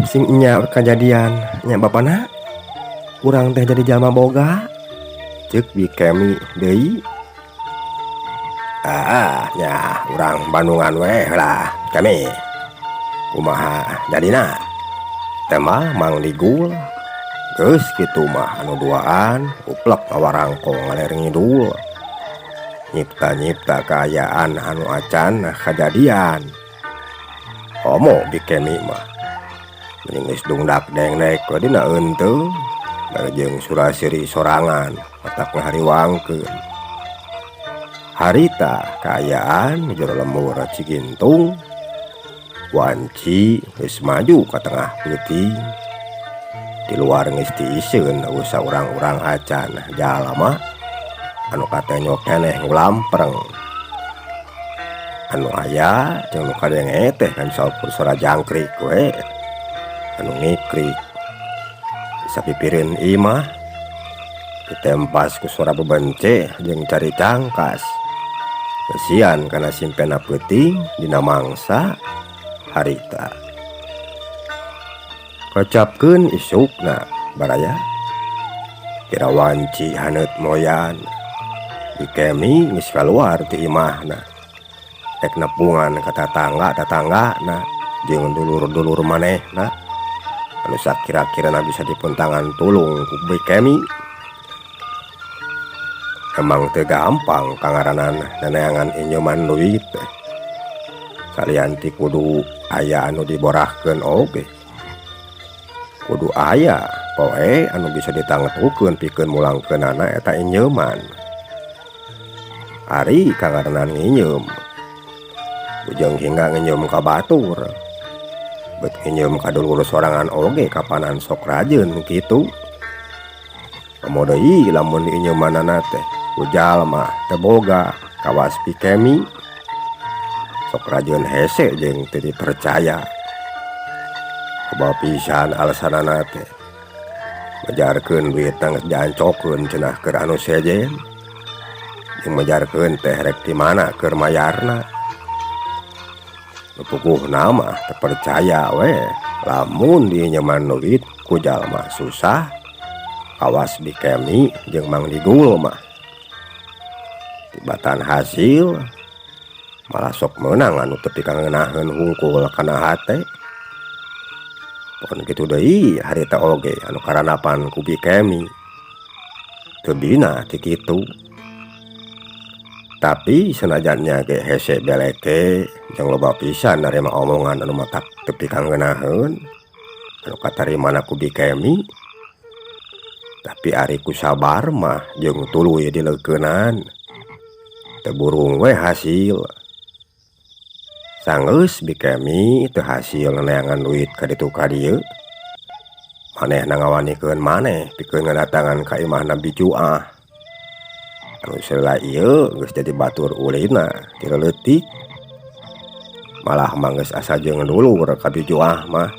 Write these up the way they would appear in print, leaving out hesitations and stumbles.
Sing enya kajadian nya bapana urang teh jadi jalma boga cek Bi Kemi deui. Ah nya urang Bandungan weh lah Kemi, kumaha jadina tema Mang Digul. Geus kitu mah anu duaan uplek ngawarangkong ngaler ngidul, nyipta-nyipta kaayaan anu acan kajadian. Komo Bi Kemi mah mending geus dungdak dengdek we dina eunteung bari jeung surasiri sorangan matak ngahariwangkeun. Harita kaayaan jero lembur Cigintung wanci geus maju ka tengah peuting. Di luar geus tiiseun euweuh saurang-urang acan jalma anu katenyo keneh ngulampreng. Anu aya jeung nu kadenge teh kan saukur sora jangkrik we anu ngikrik sapipireun imah ditempas ku suara bebence jeung cari cangkas. Kesian kana simpena peuting dina mangsa harita. Kocapkeun isukna baraya kira wanci haneut moyan. Bi Kemi geus kaluar ti imahna rek nepungan ka tatangga-tatanggana jeung dulur-dulur manehna anu sakira-kirana bisa dipuntangan tulung ku Bi Kemi. Emang teu gampang kangaranan neneangan inyeman duit teh. Salian ti kudu aya anu diborahkeun oge. Kudu aya poe anu bisa ditangtukeun pikeun mulangkeunana eta inyeman. Ari kangaranan nginyeum ujung hingga nginyeum ka batur. Bet nginyeum ka dulur sorangan oge kapanan sok rajeun kitu. Komo deui lamun diinyeumanana teh ku jalma teu boga kawas Bi Kemi. Sok rajeun hese jeung teu dipercaya. Loba pisan alasanana teh. Mejarkeun duitna geus diancokeun cenah keur anu sejen. Jeung mejarkeun teh rek di mana keur mayarna. Nu puguhna mah teu percaya we lamun diinyeman duit ku jalma susah kawas Bi Kemi jeung Mang Digul mah. Tibatan hasil malah sok meunang anu teu pikangeunaheun hungkul kana hate. Pokona kitu deui harita oge anu karanapan ku Bi Kemi. Teu bina ti kitu. Tapi senajan ge hese beleke jeung loba pisan narima omongan anu matak teu pikangeunaheun anu katarimana ku Bi Kemi. Tapi ari ku sabar mah jeung tuluy dileukeunan teu burung we hasil. Sanggeus Bi Kemi teu hasil neangan duit ka ditu ka dieu. Manehna ngawanikeun maneh pikeun ngadatangan ka imahna Bi Juah. Anu salila ieu geus jadi batur ulinna ti leutik. Malah mah geus asa jeung dulur ka Bi Juah mah.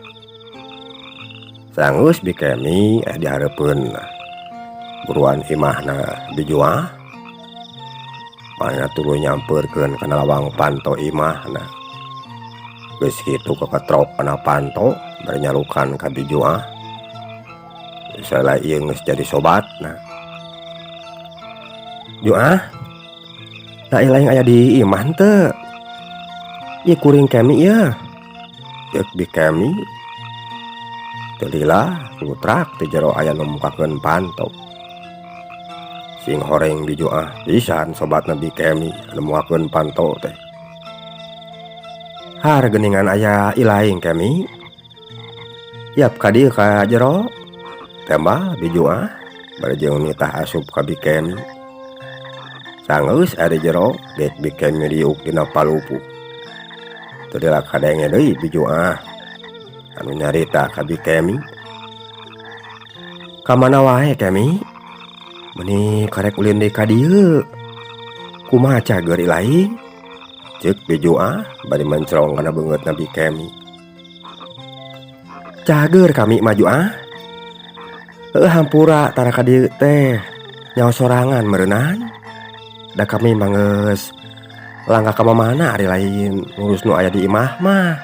Sanggeus Bi Kemi dihareupeun buruan imahna Bi Juah. Manehna tuluy nyampeurkeun kana lawang panto imahna. Geus kitu keketrok kana panto bari nyalukan ka Bi Juah. Salila ieu geus jadi sobatna. Juah, da lain aya di imah teu? Ieu kuring Kemi yeuh. Ceuk Bi Kemi. Teu lila ngutrak ti jero aya nu mukakeun panto. Sing horeng Bi Juah pisan sobatna Bi Kemi anu mukakeun panto teh. Har geuningan aya ilaing Kemi. Yap ka dieu ka jero. Tembal Bi Juah bari jeung nitah asup ka Bi Kemi. Sanggeus aya di jero geus Bi Kemi diuk dina palupuh. Teu lila kadenge deui Bi Juah anu nyarita ka Bi Kemi. Ka mana wae Kemi? Meuni karek ulin deui ka dieu. Kumaha cageur ilaing? Ceuk Bi Juah bari mencrong kana beungeutna Bi Kemi. Cageur kami mah Juah. Heueuh hampura tara ka dieu teh nyaho sorangan meureunan. Da kami mah geus langkah ka mamana ari lain ngurus nu aya di imah mah.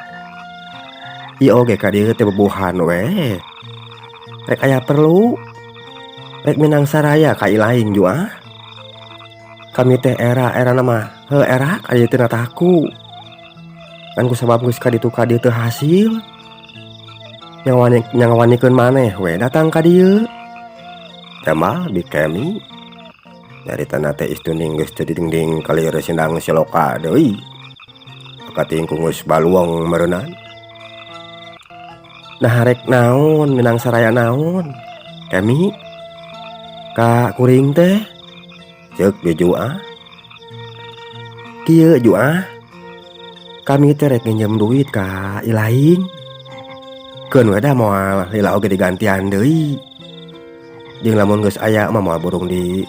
Ieu oge ka dieu teh bubuhan we. Rek aya perlu. Rek minang saraya ka ilaing ju ah. Kami teh era erana mah heuh era ka dieu teh nataku. Ngan kusabab geus ka ditu ka dieu teu hasil. Nya ngawanikeun maneh we datang ka dieu. Tembal Bi Kemi. Nyaritana teh istuning geus teu didingding kalir sindang siloka deui. Katingku geus baluang meureunan. Nah rek naon minang saraya naon? Kemi ka kuring teh ceuk Bi Juah. Kieu Juah. Kami teh rek nginjem duit ka ilaing. Keun we da moal lila oge digantian deui. Jeung lamun geus aya mah moal burung di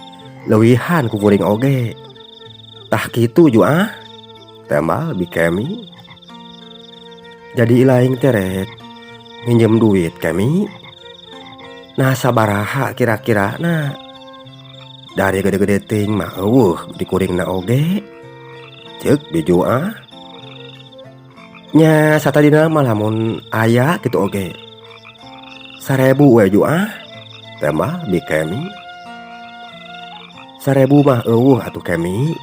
leuwihan ku kuring oge. Tah kitu Juah. Tembal Bi Kemi. Jadi ilaing teh rek nginjem duit Kemi. Nah sabaraha kira-kira na. Dari gede-gede teuing mah eueuh di kuringna oge. Ceuk Bi Juah. Nya satadina mah lamun aya kitu oge. 1000 we Juah. Tembal Bi Kemi. 1000 mah eueuh atuh Kemi.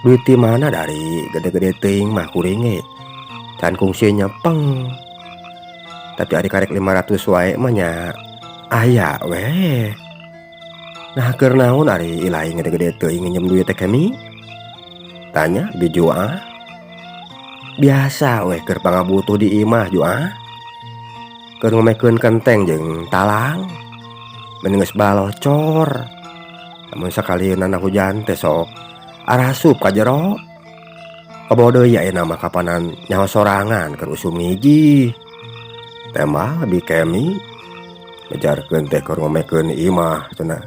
Duit ti mana dari gede-gede teuing mah kuring ge. Can kungsi nyepeng. Tapi ari karek 500 wae mah nya aya we. Nah keur naon ari ilaing gede-gede teuing nginjem duit teh Kemi? Tanya Bi Juah. Biasa we keur pangabutuh di imah Juah. Keur ngomekeun kenteng jeung talang. Meni geus balocor. Lamun sakalieunana hujan teh sok arasup ka jero. Komo deui ayeuna mah kapanan nyaho sorangan keur usum ngijih. Tembal Bi Kemi ngejarkeun teh keur ngomekeun imah cenah.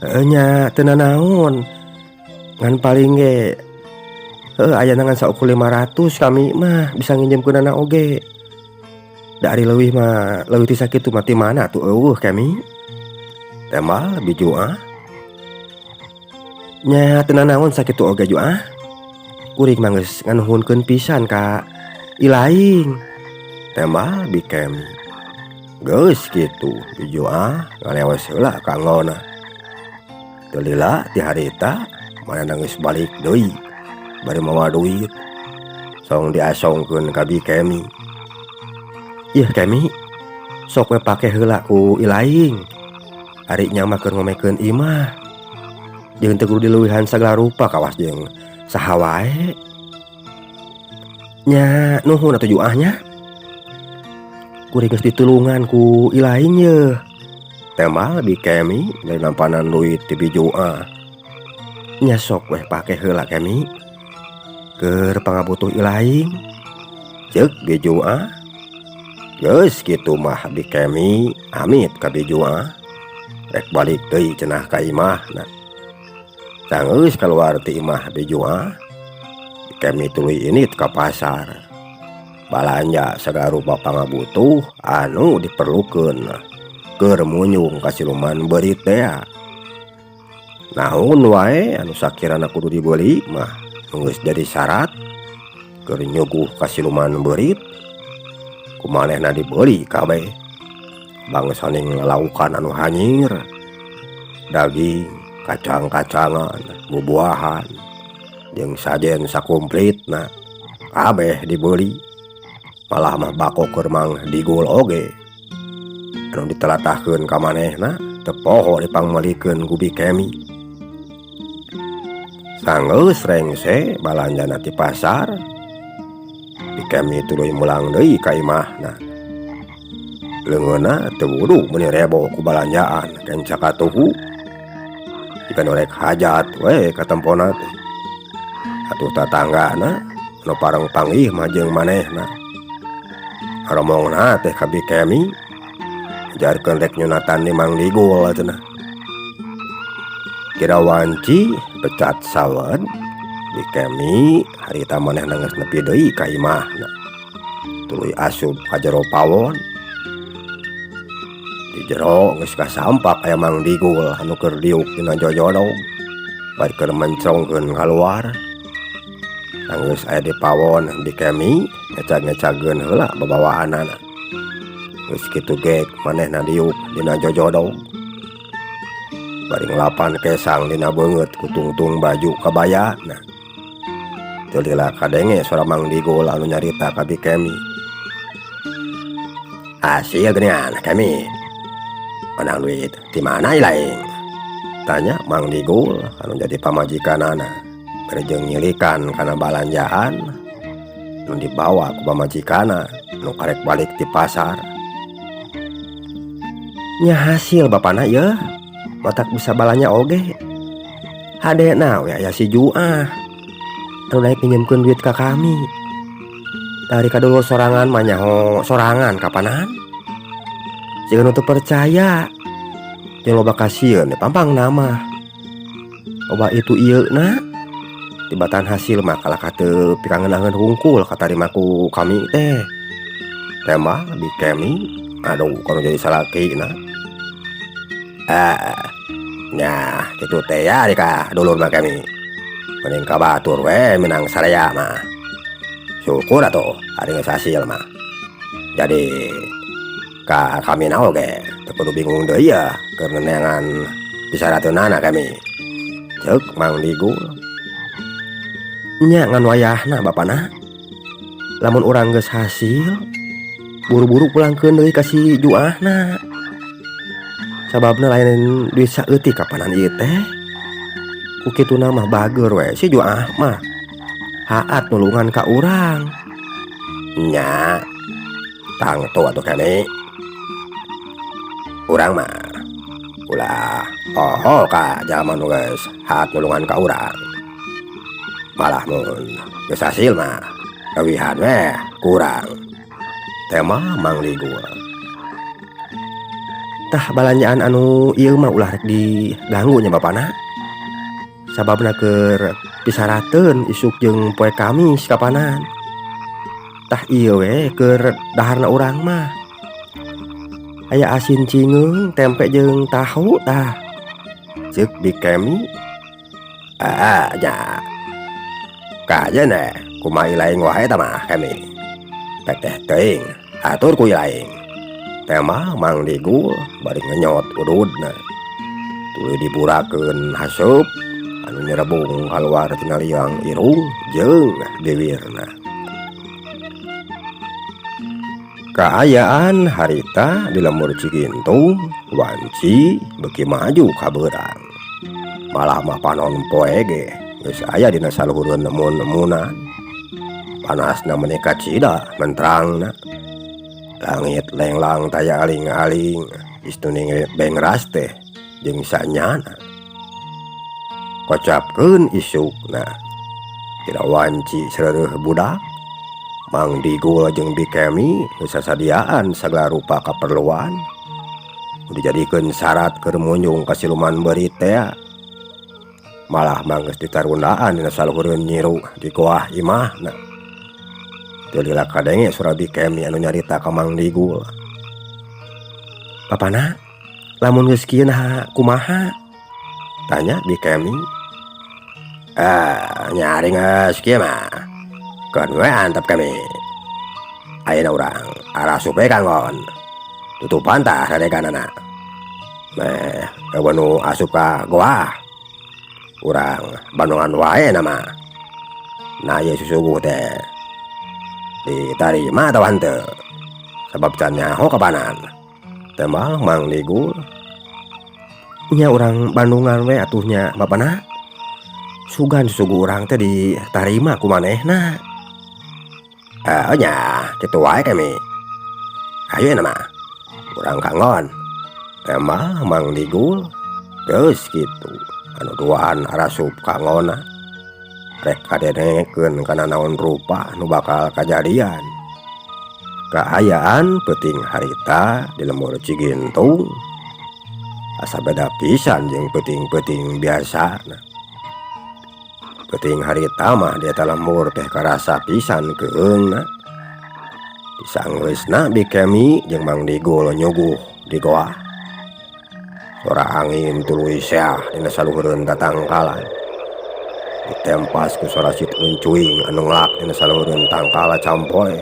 Heueuh nya teu nanaon. Ngan paling ge heueuh ayana ngan saukur 500 kami mah bisa nginjemkeunana oge. Da ari leuwih mah leuwih ti sakitu mah ti mana atuh eueuh Kemi. Tembal Bi Juah. Nya teu nanaon sakitu oge Juah. Kuring mah geus nganuhunkeun pisan ka ilaing. Tembal Bi Kemi. Geus kitu Bi Juah ngaleos heula ka anggona. Teu lila ti harita manehna geus balik deui bari mawa duit. Song diasongkeun ka Bi Kemi. Yeuh Kemi, sok we pake heula ku ilaing. Ari nya mah keur ngomekeun imah. Jeung teu kudu dileuwihan sagala rupa kawas jeung saha wae. Nya nuhun atuh Juah nya. Kuring geus ditulungan ku ilaing yeuh. Tembal Bi Kemi dari nampanan duit ti Bi Juah. Nya sok weh pake heula Kemi. Keur pangabutuh ilaing. Ceuk Bi Juah. Geus kitu mah Bi Kemi amit ka Bi Juah. Rek balik deui cenah ka imahna. Sanggeus kaluar ti imah Bi Juah. Bi Kemi tuluy indit ka pasar. Balanja sagala rupa pangabutuh anu diperlukeun keur munyung ka siluman beurit tea. Naon wae anu sakirana kudu dibeli mah geus jadi syarat keur nyuguh ka siluman beurit. Kumanehna dibeli kabeh. Bangsaning lalaukan anu hanyir, daging, kacang-kacangan, bubuahan, jeung sajen sakumplitna kabeh dibeli. Malah mah bako keur Mang Digul oge. Anu ditelatahkeun ka manehna teu poho dipangmeulikeun ku Bi Kemi. Sanggeus rengse balanjana ti pasar, Bi Kemi tuluy mulang deui ka imahna. Leungeunna teu wuduh meuni rebo ku balanjaan kenca katuhu. Jiga nu rek hajat we katempona teh. Atuh tatanggana anu pareng panggih mah jeung manehna. Aromongna teh ka Bi Kemi ajarkeun rek nyunatan di Mang Digul cenah. Kira wanci pecat sawed Bi Kemi harita manehna geus nepi deui ka imahna. Tuluy asup ka jero pawon. Di jero geus kasampak aya Mang Digul anu keur diuk dina jojodog bari keur mencongkeun kaluar. Sanggeus aya di pawon Bi Kemi ngecag-ngecageun heula babawahanana. Geus kitu gek manehna diuk dina jojodog. Bari ngelapan kesang dina beungeut ku tungtung baju kabayana. Teu lila kadenge sora Mang Digul anu nyarita ka Bi Kemi. Hasil geuningan Kemi. Menang duit ti mana ilaing? Tanya Mang Digul anu jadi pamajikanana. Bari jeung nyilikan kana balanjaan nu dibawa ku pamajikanna nu karek balik ti pasar. Nya hasil bapana yeuh. Matak bisa balanja oge. Hadena we aya si Juah. Anu daek nginjeumkeun duit ka kami. Dari ka dulur sorangan mah nyaho sorangan kapanan. Siga nu teu percaya. Jeung loba kasieun pampangna mah. Loba itu ieu na. Tibatan hasil mah kalah ka teu pikangeunangeun hungkul katarima ku kami teh. Tembak Bi Kemi aduh kono jadi salakina. Ah, nya kitu teh ya ari ka dulur mah Kemi. Mending ka batur we minang saraya mah. Syukur atuh ari geus hasil mah. Jadi ka kamina oge teu kudu bingung deui ya keur neneangan pisarateunana kami. Ceuk Mang Digul. Nya ngan wayahna bapana. Lamun urang geus hasil buru-buru pulangkeun deui ka si Juahna. Sababna lain duit saeutik kapanan ieu teh. Ku kituna mah bageur we si Juah mah. Haat nulungan ka urang. Nya tangtu atuh Kemi. Urang mah ulah poho ka jalma nu geus haat nulungan ka urang. Malah mun geus hasil mah leuwihan we kurang. Tema Mang Digul. Tah balanjaan anu ieu mah ulah rek diganggu nya bapana. Sababna keur pisarateun isuk jeung poe Kamis kapanan. Tah ieu we keur daharna urang mah. Aya asin cingeung, tempe jeung tahu tah. Ceuk Bi Kemi. Ah nya. Kajeun we kumaha ilaing wae tah mah Kemi. Teteh teuing atur ku ilaing. Tema Mang Digul bari ngenyot ududna. Tuluy diburakeun haseup anu nyerebung kaluar tina liang irung jeung biwirna. Kaayaan harita di lembur Cigintung wanci beuki maju kabeurang. Malah mah panon poe ge geus aya dina saluhureun nemun-nemunan. Panasna meuni kacida mentrangna. Langit lenglang taya aling-aling istuning bengras teh jeung sanyana. Kocapkeun isukna tidak wanci sareueuh budak. Mang Digul jeung Bi Kemi geus sasadiaan sagala rupa kaperluan. Nu dijadikeun syarat keur munjung ka siluman beurit teh. Malah mah geus ditarundaan dina saluhureun nyiru di goah imahna. Teu lila kadenge sora Bi Kemi anu nyarita ka Mang Digul. Bapana, lamun geus kieu naha kumaha? Tanya Bi Kemi. Ah, nyaring geus kieu mah. Keun we antep kami. Ayeuna urang arasup we kanggon. Tutupan tah sadeganana. Meh eueuh nu asup ka goah. Urang Bandungan wae na mah. Nah ieu susuguh teh ditarima atawa henteu. Sabab can nyaho kapanan. Tembal Mang Digul. Nya urang Bandungan we atuh nya bapana. Sugan susuguh urang teh ditarima ku manehna. Nya kitu wae kami. Ayeuna mah urang kanggon. Tembal Mang Digul. Geus kitu anu duaan arasup kangonna. Rek kadengekeun kana naon rupa nu bakal kajadian. Kaayaan peuting harita di lembur Cigintung asa beda pisan jeung peuting-peuting biasana. Peuting harita mah di eta lembur teh karasa pisan keueungna. Disanggeusna Bi Kemi jeung Mang Digul nyuguh di goa. Sora angin tuluy seah dina saluhureun tatangkalan. Ditempas ku sora sit uncuing anu ngelak dina saluhureun tangkal campole.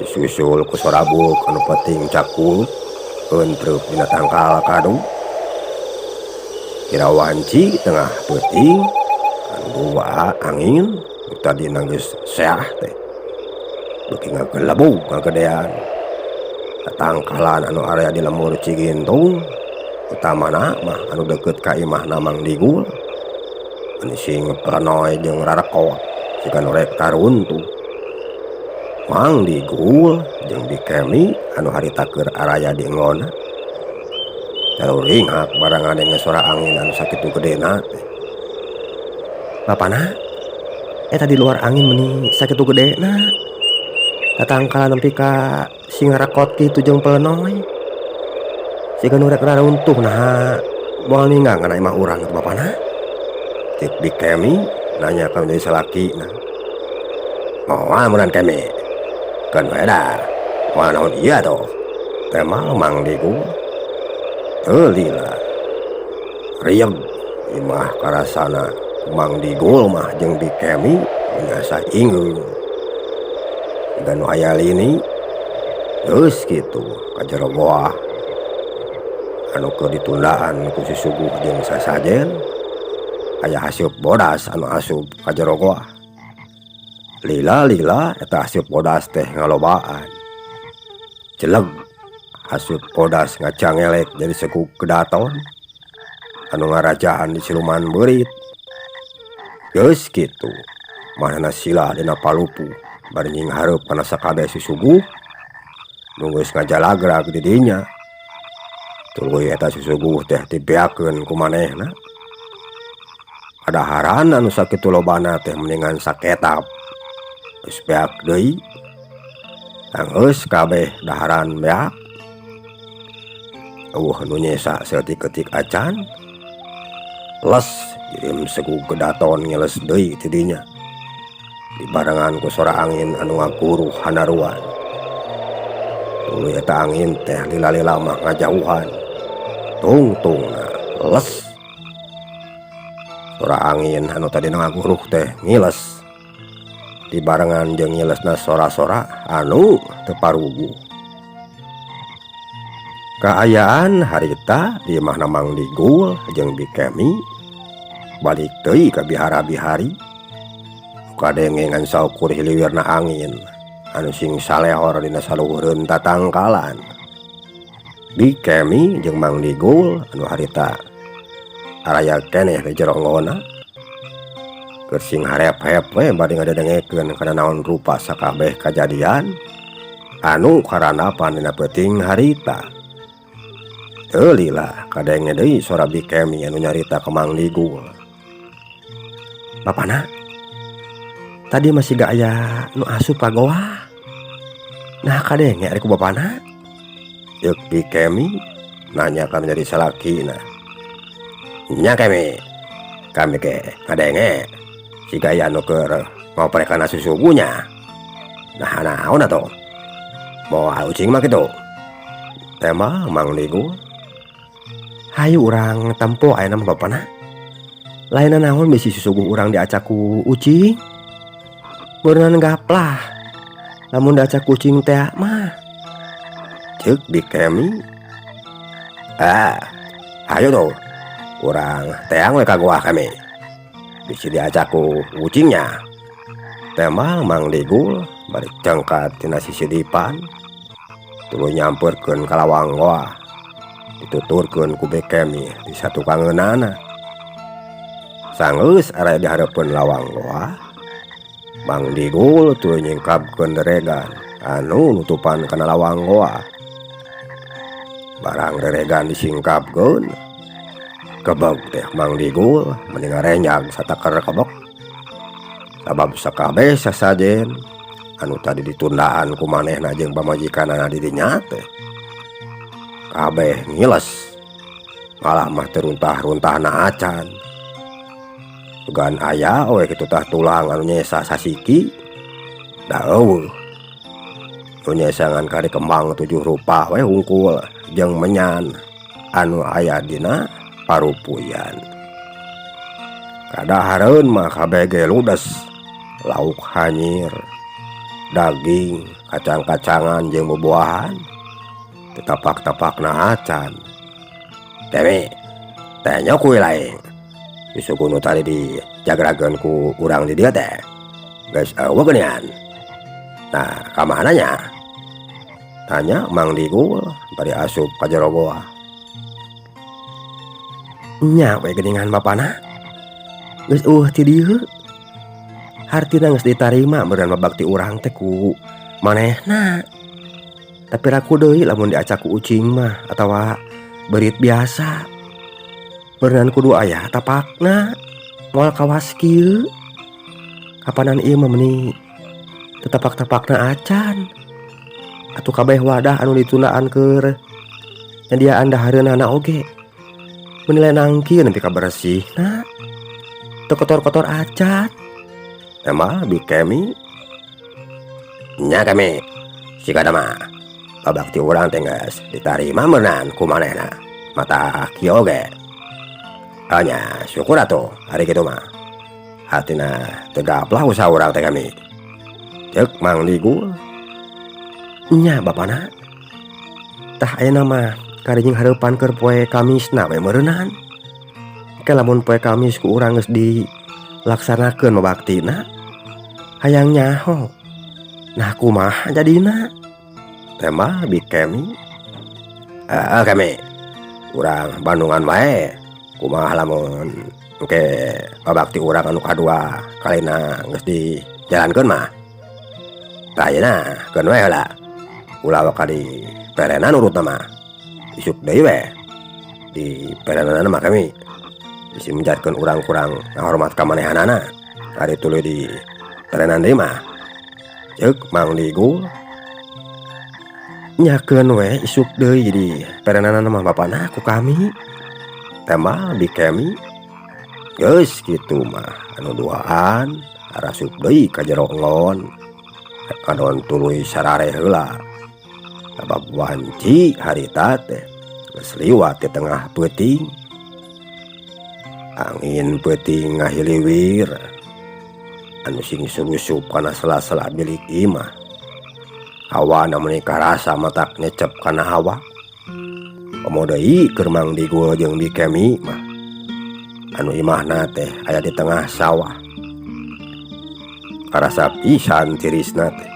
Disusul ku sora buuk anu penting cakul euntreup dina tangkal kadu. Kira wanci tengah peuting anu dua angin nu tadina geus seah teh. Beuki ngagelebug ngagedean. Tatangkalan anu area di lembur Cigintung utamana mah anu deukeut ka imahna Mang Digul. Anu sing plenoy jeung rarekot siga nu rek taruntuh. Mang Digul jeung Bi Kemi anu harita keur araya di enggona. Taruringak barang ngadenge sora angin anu sakitu gedena teh. Bapana eta di luar angin meuni sakitu gedena. Tatangkalan nepi ka sing ngarekot kitu jeung plenoy. Siga nu rek raruntuh naha moal ninggang kana imah urang teh bapana. Cek Bi Kemi nanya ka nu jadi salakina. Moal meureun Kemi. Keun we da. Moal naon ieu atuh. Temal Mang Digul. Teu lila. Rieg imah karasana Mang Digul mah jeung Bi Kemi meuni asa ingeung. Siga nu aya lini geus kitu ka jero goa anu keur ditundaan ku susuguh jeung sasajen aya haseup bodas anu asup ka jero goa. Lila-lila eta haseup bodas teh ngalobaan. Jeleg haseup bodas ngacangelek jadi segug kedaton anu ngarajaan di siluman beurit. Geus kitu manehna sila dina palupuh bari nyinghareup kana sakabeh susuguh nu geus ngajalagrag di dinya. Tuluy eta susuguh teh dibeakeun ku manehna. Kadaharan anu sakitu lobana teh mendingan saketap. Geus beak deui. Tanggeus kabeh daharan beak. Eueuh nu nyesa saeutik-eutik acan. Les jirim segug kedaton ngiles deui ti dinya. Dibarengan ku sora angin anu ngaguruh hanaruan. Tuluy eta angin teh lila-lila mah ngajauhan. Tungtungna les. Sora angin anu tadina ngaguruh teh ngiles. Dibarengan jeung ngilesna sora-sora anu teu paruguh. Kaayaan harita di imahna Mang Digul jeung Bi Kemi balik deui ka bihara-bihari. Kadenge ngan saukur hiliwirna angin anu sing salehor dina saluhureun tatangkalan. Bi Kemi jeung Mang Digul anu harita araya keneh di jero enggona keur sing harep-hep we bari ngadedengekeun kana naon rupa sakabeh kajadian anu karandapan dina peuting harita. Teu lila kadenge deui sora Bi Kemi anu nyarita ka Mang Digul. Bapana tadi masih gak aya nu asup ka goa. Nah kadenge ari ku bapana. Ceuk Bi Kemi nanya ka nu jadi salakina. Nya Kemi, kami ge ngadenge siga aya nu keur ngoprek kana susuguhnya. Nah naon atuh? Moal ucing mah kitu. Tema Mang Digul. Hayu urang tempo ayeuna mah bapana. Lain naon bisi susuguh urang diacak ku ucing. Beureunan gaplah. Lamun diacak kucing teh mah. Ceuk Bi Kemi. Ah, hayu tuh. Urang teang we ka goa kami. Bisi diacak ku ucingnya. Tembal Mang Digul bari cengkat tina sisidipan. Tuluy nyamperkeun ka lawang goa. Dituturkeun ku Bi Kemi di satukangeunana. Sanggeus araya di hareupeun lawang goa, Mang Digul tuluy nyingkapkeun reregan anu nutupan kana lawang goa. Barang reregan disingkapkeun, kebeg teh Mang Digul meni ngarenjag sataker kebek. Sabab sakabeh sasajen anu tadi ditundaan ku manehna jeung pamajikanana di dinya teh kabeh ngiles, malah mah teu runtah-runtahna acan. Sugan aya we kitu tah tulang anu nyesa sasiki da eueuh. Nu nyesa ngan kari kembang 7 rupa we hungkul jeung menyan anu aya dina parupuyan. Kadahareun mah kabeh ge ludes, lauk hanyir, daging, kacang-kacangan jeung bubuahan. Teu tapak-tapakna acan. Kemi, teh kuy lain. Susuguh nu tadi dijagrakeun ku urang di dieu teh. Geus euweuh geuningan. Nah, ka mana nya? Tanya Mang Digul bari asup ka jero goa. Nya we geuningan bapana. Geus euweuh ti dieu. Hartina geus ditarima meureun babakti urang teh ku manehna. Tapi raku deui lamun diacak ku ucing mah atawa beurit biasa. Meureun kudu aya tapakna. Moal kawas kieu. Kapanan ieu mah meuni teu tapak-tapakna acan. Atuh kabeh wadah anu ditundaan keur nyadiaan dahareunana oge. Meuni lenang kieu nepi ka beresihna. Teu kotor-kotor acan. Emang Bi Kemi? Nya Kemi, sigana mah babakti urang teh geus ditarima meureunan ku manehna. Mata kieu oge. Nya syukur atuh ari kitu mah. Hartina teu gaplah usaha urang teh Kemi. Ceuk Mang Digul. Nya bapana. Tah ayeuna mah kari hareupan keur poe Kamisna we meureunan. Ke lamun poe Kamis ku urang geus dilaksanakeun babaktina, hayang nyaho. Nah kumaha jadina? Tembal Bi Kemi. Heeh Kemi. Urang Bandungan wae. Kumaha lamun engke babakti urang anu kadua kalina geus dijalankeun mah. Tah ayeuna keun we heula. Ulah waka diperenan urutna mah. Isuk deui we. Diperenanana mah Kemi. Bisi menjadkeun urang kurang ngahormat ka manehanana. Ari tuluy diperenan deui mah. Ceuk Mang Digul. Nya keun we isuk deui diperenanana mah bapana ku kami. Tembal Bi Kemi. Geus kitu mah anu duaan arasup deui ka jero ngon. Kadon tuluy sarare heula. Sabab wanci harita teh geus liwat di tengah peuting. Angin peuting ngahiliwir anu sing sulusup kana sela-sela bilik imah. Hawana meuni karasa matak nyecep kana awak. Komo deui keur Mang Digul jeung Bi Kemi mah. Anu imahna teh aya di tengah sawah. Karasa pisan tirisna teh.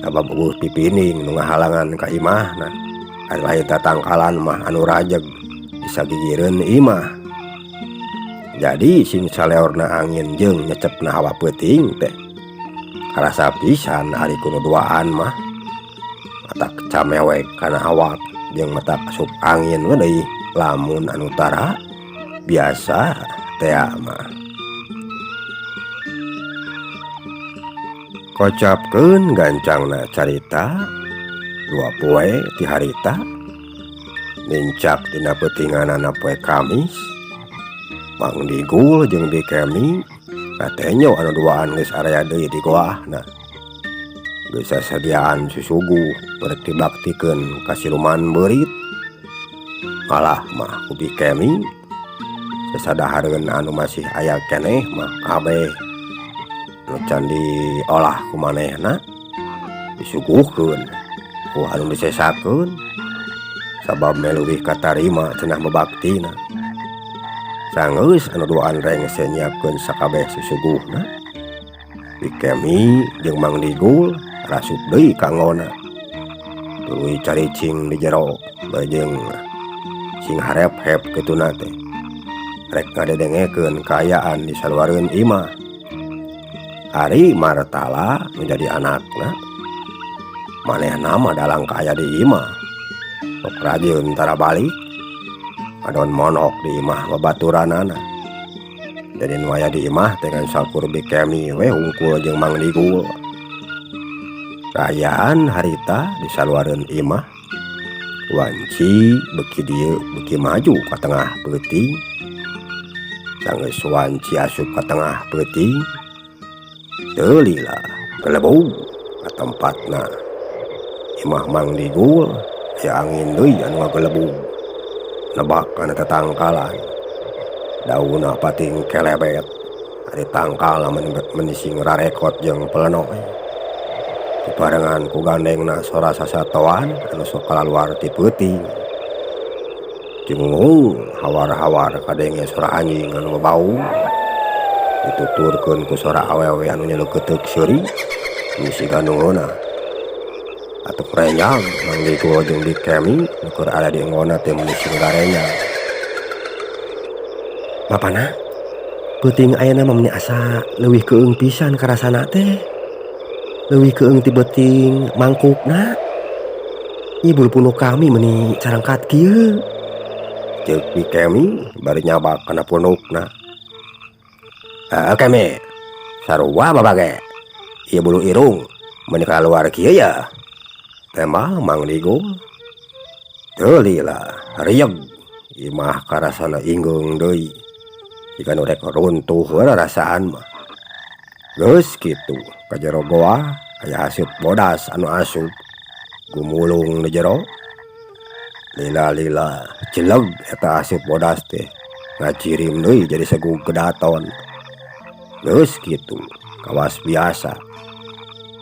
Sabab euweuh pipining nu ngahalangan ka imahna. Ari lain tatangkalan mah anu rajeg bisa gigireun imah. Jadi sing saleorna angin jeung nyecepna hawa peuting teh. Karasa pisan ari ku nu duaan mah. Matak camewek kana awak jeung matak asup angin we deui lamun anu tara biasa tea mah. Kocapkeun gancangna carita dua poe ti harita nincak dina peutinganana poe Kamis. Mang Digul jeung Bi Kemi katenyo anu duaan geus area deui di goahna. Geus sasadiaan susuguh rek dibaktikeun ka siluman beurit. Malah mah ku Bi Kemi sasadahareun anu masih aya keneh mah kabeh nu can diolah ku manehna disuguhkeun ku anu disesakeun sabab leuwih katarima cenah babaktina. Sanggeus anu duaan rengse nyiapkeun sakabeh susuguhna. Bi Kemi jeung Mang Digul rasup deui ka ngona. Tuluy caricing di jero bari jeung sing harep-hep kituna teh. Rek ngadedengekeun kaayaan di saluareun imah. Ari Martala nu jadi anakna manehna mah dalang kaaya di imah. Sok rajin tara balik. Adon monok di imah babaturanana. Jadi nu aya di imah teh ngan sakur Bi Kemi we hungkul jeung Mang Digul. Kaayaan harita di saluareun imah. Wanci beuki dieu beuki maju ka tengah peuting. Sanggeus wanci asup ka tengah peuting, teu lila gelebug ka tempatna. Imah Mang Digul aya angin deui anu ngagelebug. Nebak kana tatangkalan. Daunna pating kelebet ari tangkalna meni sing rarekot jeung peleno. Dibarengan ku gandengna sora sasatoan anu sok kalaluar ti peuting. Cingungung hawar-hawar kadenge sora anjing anu babaung. Dituturkeun ku sora awewe anu nyeleukeuteup seuri nu siga nu ngeunah. Atuh renyang Mang Digul jeung Bi Kemi nu keur aya di enggonna teh meni sing garenyang. Bapana, peuting ayeuna mah meni asa leuwih keung pisan karasana teh. Leuwih keung ti beuting mangkukna. Ieu bulu punuk kami meni carangkat kieu. Ceuk Bi Kemi bari nyabak kana punukna. Heuh Kemi, sarua babage. Ieu bulu irung meni kaluar kieu ya. Tembal Mang Digul. Teu lila rieg imah karasana inggeung deui. Jiga nu rek runtuh we rarasaan mah. Geus kitu ka jero goa aya haseup bodas anu asup gumulung di jero. Lila-lila jeleg eta haseup bodas teh ngacirim deui jadi segug kedaton. Geus kitu kawas biasa.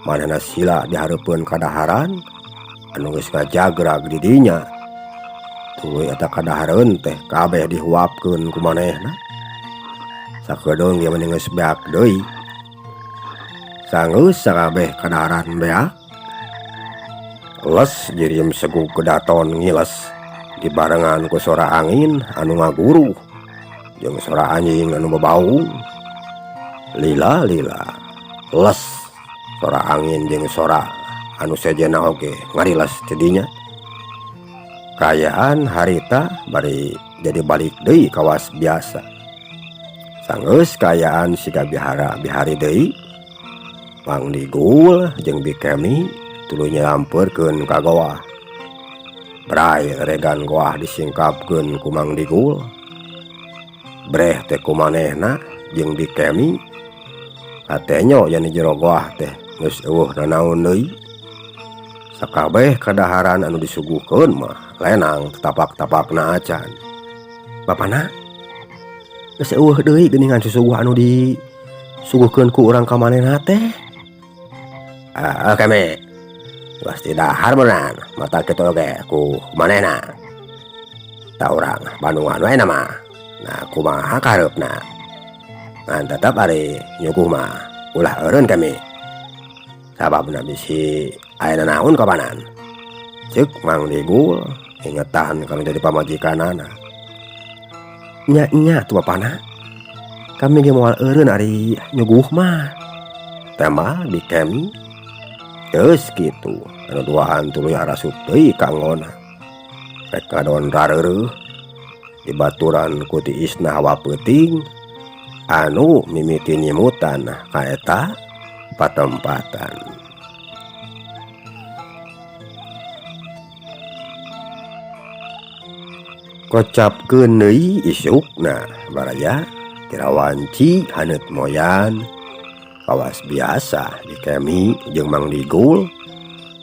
Manehna sila dihareupeun kadaharan anu geus ngajagrag di dinya. Tuluy eta kadahareun teh kabeh dihuapkeun ku manehna. Sakedeung ge meni geus beak deui. Sanggeus sakabeh kadaharan beak. Les jirim segug kedaton ngiles dibarengan ku sora angin anu ngaguruh jeung sora anjing anu babaung. Lila-lila les sora angin jeung sora anu sejenna oge ngariles ti dinya. Kaayaan harita bari jadi balik deui kawas biasa. Sanggeus kaayaan siga bihara bihari deui. Mang Digul jeung Bi Kemi tuluy nyalampeurkeun ka goa. Bray regan goah disingkapkeun ku Mang Digul. Breh teh ku manehna jeung Bi Kemi. Katenyo yen di jero goah teh geus eueuh nanaon deui. Sakabeh kadaharan anu disuguhkeun mah lenang tetapak-tapakna acan. Bapana geus eueuh deui geuningan susuguh anu disuguhkeun ku urang ka manehna teh. Ah, Kemi. Geus didahar beunang mata kitu oge ku manehna. Ta urang Bandungan we mah. Nah kumaha kahareupna. Ngan tetep ari nyuguh mah ulah eureun Kemi. Sababna bisi aya nanaon kapanan. Ceuk Mang Digul ingetan kana jadi pamajikanana. Nya-nya tuh bapana. Kami ge moal eureun ari nyuguh mah. Tembal Bi Kemi. Geus kitu anu duaan tuluy arasup deui ka anggona. Rek ngadon rareureuh dibaturan ku tiisna hawa peuting anu mimiti nyimutan ka eta patempatan. Kocapkeun deui isukna baraya tirawanci haneut moyan kawas biasa Bi Kemi jeung Mang Digul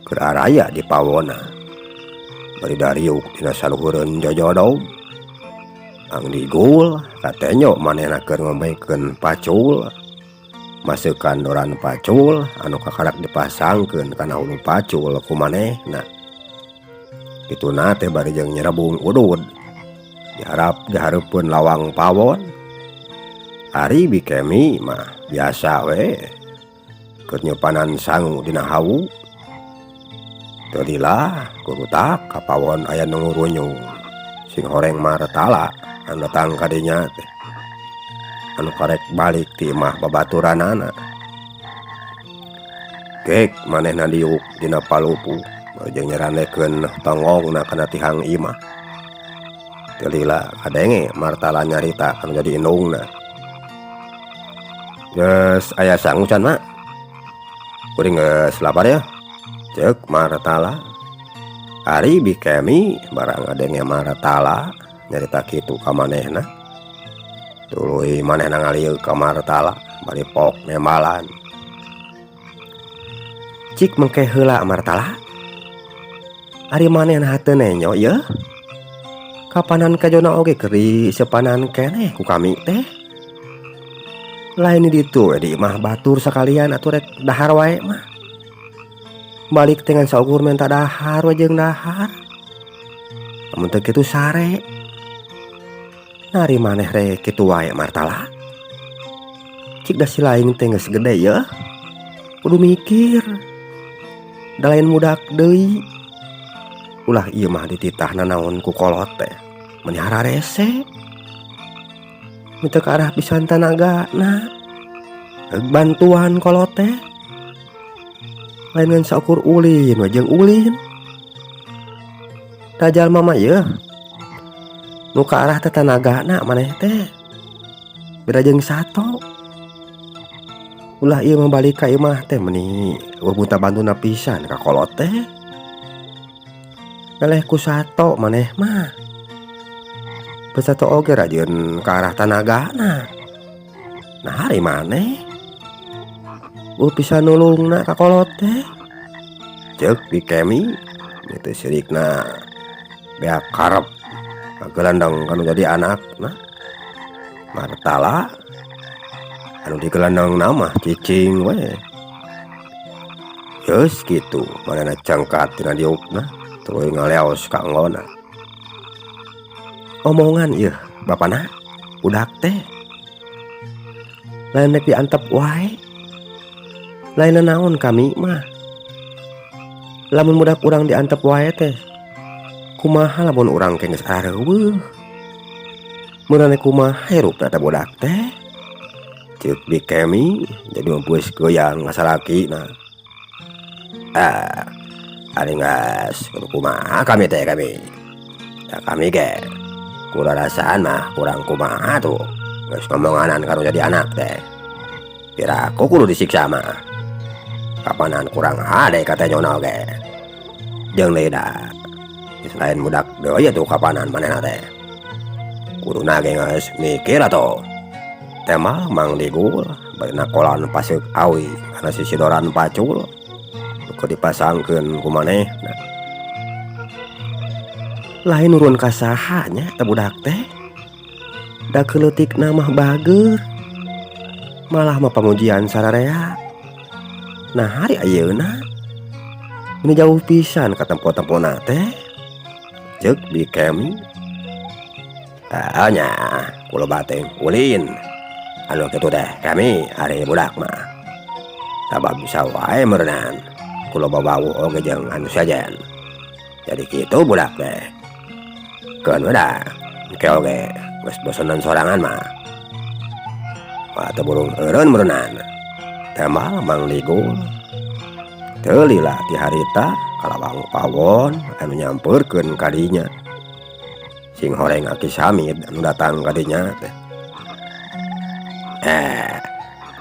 keur araya di pawona. Bari dariuk dina saluhureun jojodog. Mang Digul katenyo manehna keur ngombekeun pacul. Maseukan doran pacul anu kakarak dipasangkeun kana hulu pacul ku manehna. Kituna teh bari jeung nyerebung udud. Diharap dihareupeun lawang pawon. Ari Bi Kemi mah biasa we keur nyupanan sangu dina hawu. Teu lila kurutak ka pawon aya nu ngurunyung. Sing horeng martala anu datang ka dinya teh. Anu karek balik ti imah babaturanana. Gek manehna diuk dina palupuh jeung nyarandekeun tonggongna kana tihang imah. Teu lila kadenge martala nyarita anu jadi indungna. Geus aya sangu can mak? Kuring geus lapar ya. Ceuk martala. Ari Bi Kemi barang ngadenge martala nyarita kitu ka manehna. Tuluy manehna ngalieuk ka martala bari pok nembalan. Cik mengke heula martala. Ari manehna teu nenyo ieu? Kapanan kejona oge keur disepanan keneh ku kami teh. Lain di ditu we di imah batur sakalian atuh rek dahar wae mah. Balik teh ngan saukur menta dahar we jeung dahar. Lamun teu kitu sare. Nari maneh rek kitu wae Martala. Cik da si laing teh geus gede yeuh. Kudu mikir. Da lain budak deui. Ulah ieu mah dititah nanaon ku kolot teh. Meuni hararese. Nu teu kaarah pisan tanagana. Heug bantuan kolot teh. Lain ngan saukur ulin we jeung ulin. Da jalma mah yeuh. Nu kaarah teh tanagana maneh teh. Beda jeung sato. Ulah ieu mah balik ka imah teh meuni eueuh gunta-bantuna pisan ka kolot teh. Eleh ku sato maneh mah. Sato oge rajin ka arah tanagana. Nah ari maneh. Eueuh pisan nulungna ka kolot teh. Ceuk Bi Kemi teu sirikna beak karep ngagelandang kanu jadi anakna. Martala anu digelandangna mah cicing we. Geus kitu manehna cengkat tina diukna tuluy ngaleos ka enggona. Omongan ieu bapana budak teh. Lain rek diantep wae. Lain nanaon kami mah. Lamun budak urang diantep wae teh kumaha lamun urang ke geus areuweuh. Meunang kumaha hirupna teh budak teh. Ceuk Bi Kemi jadi meupeus goyang ka salakina. Ah, ari geus kudu kumaha kami teh kami. Da kami ge kurarasaan mah kurang kumaha tuh. Geus ngomonganan ka nu jadi anak teh. Piraku kudu disiksa mah. Kapanan kurang hade katanya oge. Jeung deui da geus lain budak deui atuh kapanan manehna teh. Kuduna ge geus mikir atuh. Teh mah Mang Digul bari nakolan paseuk awi kana sisidoran pacul. Nu keur dipasangkeun ku manehna. Lain nurun ka saha nya teh budak teh. Da keleutikna mah bageur. Malah mah pamujian sararea. Nah hari ayeuna ini jauh pisan ka tempo-tempona teh. Ceuk Bi Kemi. Ah nya kulo bating ulin. Anu kitu teh kami ari budak mah. Sabab bisa wae meureunan. Kulo babawuh oge jeung anu sejen. Jadi kitu budak teh. Keun we da engke oge geus bosenan sorangan mah. Wah teu burung eureun meureunan. Tembal Mang Digul. Teu lila ti harita kalawang pawon anu nyampeurkeun ka dinya. Sing horeng Aki Samid anu datang ka dinya teh.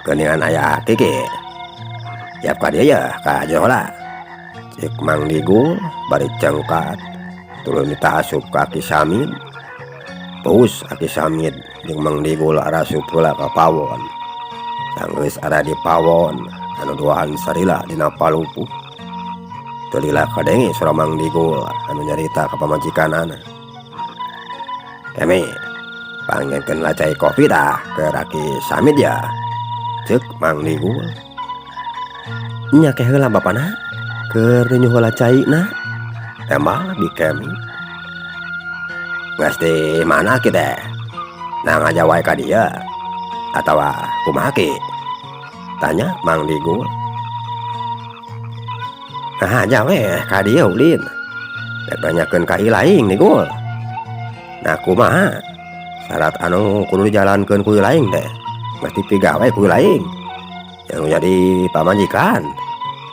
Geuningan aya aki ge. Yap ka dieu yeuh ka jero heula. Ceuk Mang Digul bari cengkat tuluy mita asup ka Aki Samid. Pus Aki Samid jeung Mang Digul arasup heula ka pawon. Sanggeus ara di pawon anu duaan salila dina palupuh. Teu lila kadenge sora Mang Digul anu nyarita ka pamajikanana. Kemi, pangengkeun lah cai kopi dah ke Aki Samid ya. Ceuk Mang Digul. Nya ke heula bapana keur ninyuh heula caina. Tembal Bi Kemi. Geus di mana ki teh? Nah ngaja wae ka dieu atawa kumaha ki? Tanya Mang Digul. Nah aja we ka dieu ulin. Rek nanyakeun ka Ilaing Digul. Nah kumaha? Syarat anu kudu dijalankeun ku Ilaing teh. Geus dipigawe ku Ilaing. Yang jadi pamajikan.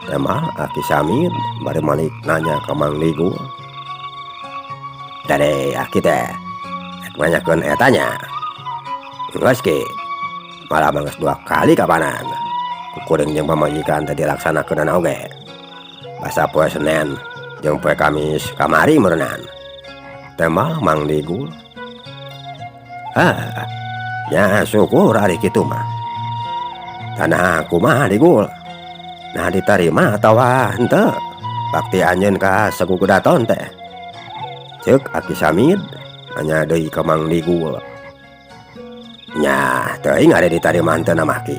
Tembal Aki Samid bari malik nanya ka Mang Digul. Jadi aki teh rek nanyakeun eta nya. Geus ki. Malah mah geus 2 kali kapanan. Kuring jeung pamajikan teh dilaksanakeunana oge. Basa poe Senen jeung poe Kamis kamari meureunan. Tembal Mang Digul. Ah, nya syukur ari kitu mah. Tanah kumaha Digul? Nah ditarima atawa henteu? Bakti anjeun ka Segu Kedaton teh. Ceuk Aki Samid Nanya deui ka Mang Digul. Nya teuing ari ditarima henteu mah Ki.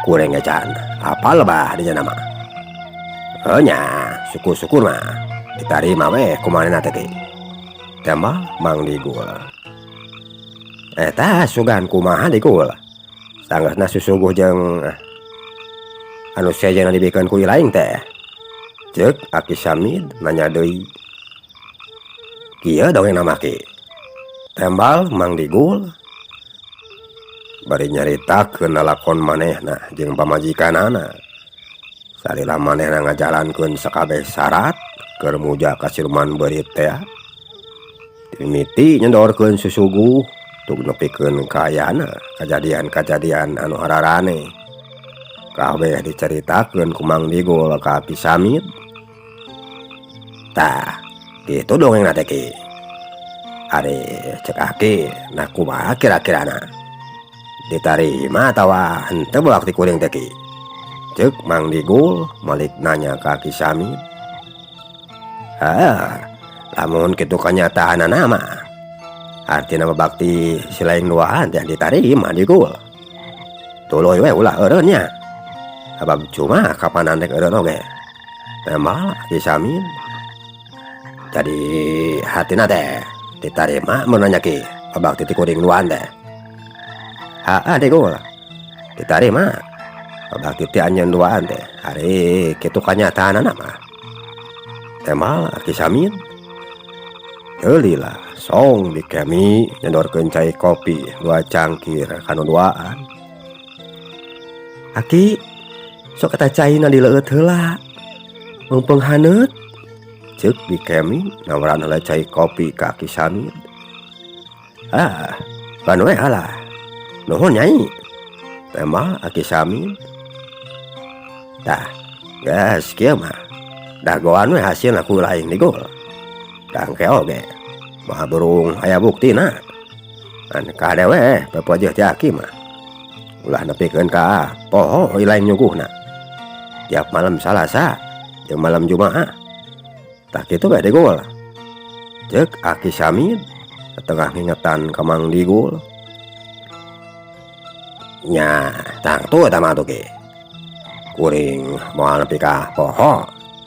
Kuring ge can apal bah dinya mah. Heuh nya syukur-syukur mah ditarima we kumanehna teh Ki. Tembal Mang Digul. Eta sugan kumaha Digul. Sanggeusna susuguh jeung anu sejenna dibikeun ku ilaing teh. Ceuk Aki Samid nanya deui. Kieu dongengna mah Ki. Tembal Mang Digul bari nyaritakeun lalakon manehna jeung pamajikanana. Salila manehna ngajalankeun sakabeh syarat keur muja ka siluman beurit teh. Mimiti nyodorkeun susuguh tug nepikeun ka ayana kajadian-kajadian anu hararane. Kabeh dicaritakeun ku Mang Digul ka Aki Samid. Tah, kitu dongengna teh Ki. Ari cek Aki, nah kumaha kira-kirana? Ditarima atawa henteu bakti kuring teh Ki? Ceuk Mang Digul malik nanya ka Aki Samid. Ah, lamun kitu kanyataanana mah artina mah bakti silaing duaan teh ditarima Digul. Tuluy we ulah eureun nya. Sabab cuma kapanan rek eureun oge. Tembal Aki Samid. Jadi hatina teh ditarima mun nanya Ki, bakti ti kuring duaan teh. Heeh Digul. Ditarima. Bakti ti anjeun duaan teh. Ari kitu kanyataanana mah. Tembal Aki Samid. Teu lila song dikemi nyodorkeun cai kopi 2 cangkir kanu duaan. Aki sok eta caina dileueut heula. Mumpung haneut. Ceuk dikemi nawaran heula cai kopi ka Aki Samid. Ah, ban we alah. Nuhun Nyai. Tembal Aki Samid. Tah, geus kieu mah. Dagoan we hasilna ku laing Digul. Dangke oge. Maha burung aya buktina. An kade we pepojeuh ti Aki mah. Ulah nepikeun ka poho ilaing nyuguhna. Tiap malam Salasa jeung malam Jumaah. Tah kitu bae Digul. Ceuk Aki Samid tengah ngingetan ka Mang Digul. Nya tangtu eta mah atuh Ki. Kuring moal nepi ka poho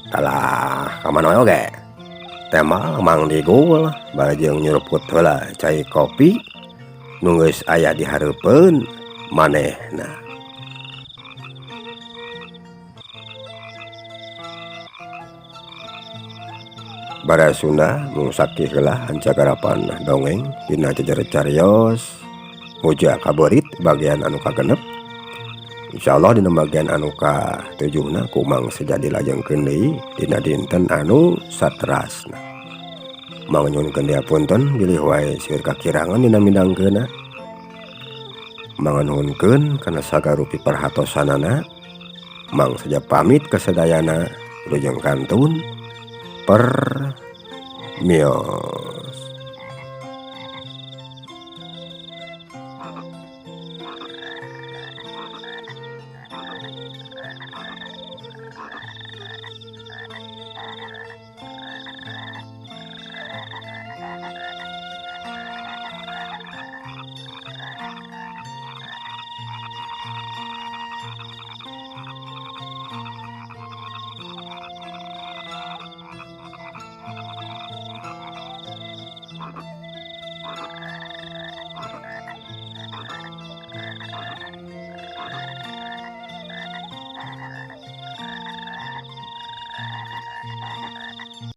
kalah ka mana we oge. Tembal Mang Digul bari jeung nyuruput heula cai kopi nu geus aya di hareupeun manehna. Bara Sunda mung sakih heula hancagarapan dongeng dina jejer carios muja kabeurit bagian anu kagenep. Insyaallah dina bagian anu katujuhna ku Mang Sejadi lajengkeun deui dina dinten anu saterasna. Mang nyuhunkeun deui punten bilih wae seueur kakirangan dina midangkeunna. Manganuhunkeun kana sagarupi perhatosanana. Mang Seja pamit kasadayana wilujeng kantun permios.